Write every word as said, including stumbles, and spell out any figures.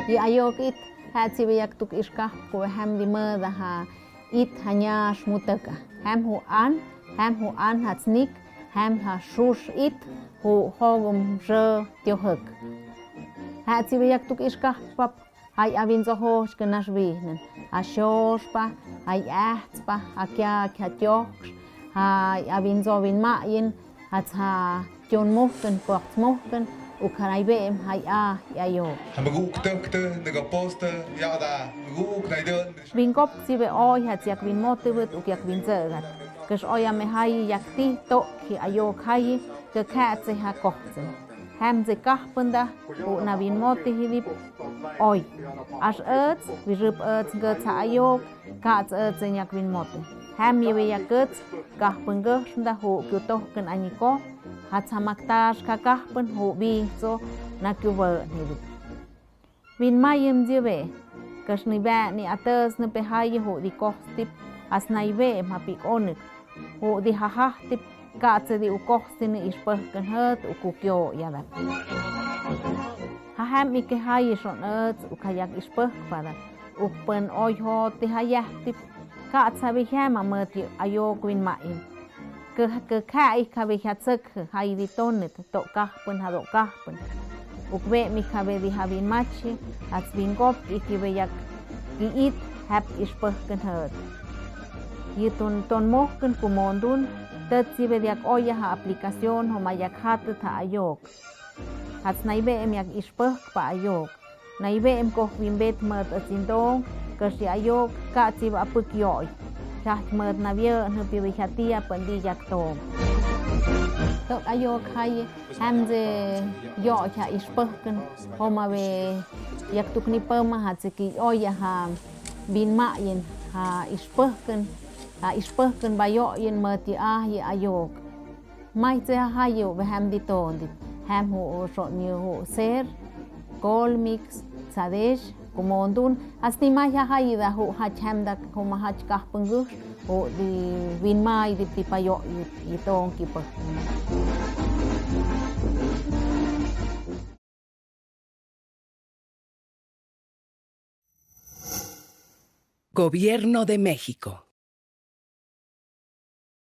I ayook it, ha' sibe yak tuk ixkahp ko e ham di mada ha it ha ñaas mutaka. Ham hu an, ham hu an ha snik, ham ha sus it, hu hokum sö tiohek. Ha' sibe yak tuk ixkahp pap, hai avinsohoos ke nas vihnen. Ha siospa, hai ahtspa, ha kiak, ha tioks, hai avinso vinmain, ha tia tion muhken, koks muhken, uk ha nai beem, hai a, i ayook. Ha mekuuk tökte, neka poste, ya da, mekuuk nai den. Vinkop sibe oi ha tia yak vinmotibet, uk yak vinsökat. Kes oya me hai yak ti, tok, hi ayook hai, ke ketse ha kohsen. Ham se kahpenta, hu na vinmoti hidip, oi. As ets, virip ets ke tia ayook, kats ets se ñak vinmoti. Ham iwe yak ets, kahpen kehsnda hu kiu tohken añiko, ha tia maktas ka kahpen hu bingso na kiu wen hidip. Vinmain sibe, kes ni ba ni ates ni pe hai hu di kohstip, as nai beem ha pik onik, hu di hahahtip, ketse di u kohstin ni ispehken het, uk u kio ya da. Ha ham i ke hai son ets, uk ha yak ispehk pada, uk pen oi ho ti ha yahtip, ketse bi hama meti ayook vinmain. Ke, ke kai ka bi ha tsek, hai di tonet, tok kahpen ha tok kahpen. Uk beem i ka bi di ha vinmachi, ha vinkop i ki bi yak ki it, hap ispehken het. I ton, ton muhken ko mondun, tet sibe yak oya ha aplikasion ho ma yak hatet ha ayook. Ha nai beem yak ispehk pa ayook. Nai beem ko vimbet met a tintong, ke si ayook, ketse ba apuk yoi. Yak met na bia, ne pi bi ha tia pen di yak tong. Tok ayook hai, ham se yoi ha ispehken, ho ma bi yak tuk ni pema ha se ki oya ha vinmain, ha ispehken, ha ispehken ba yoin meti a i ayook. Mai se ha hai u ba ham di tondit. Ham hu o so ni hu ser, kol mix, tsadesh, ko mondun. As ni mai ha hai da hu hach ham da hu ma hach kahpen gus, hu di vinmai di ti pa yo i, i tong ki pa. Gobierno de México.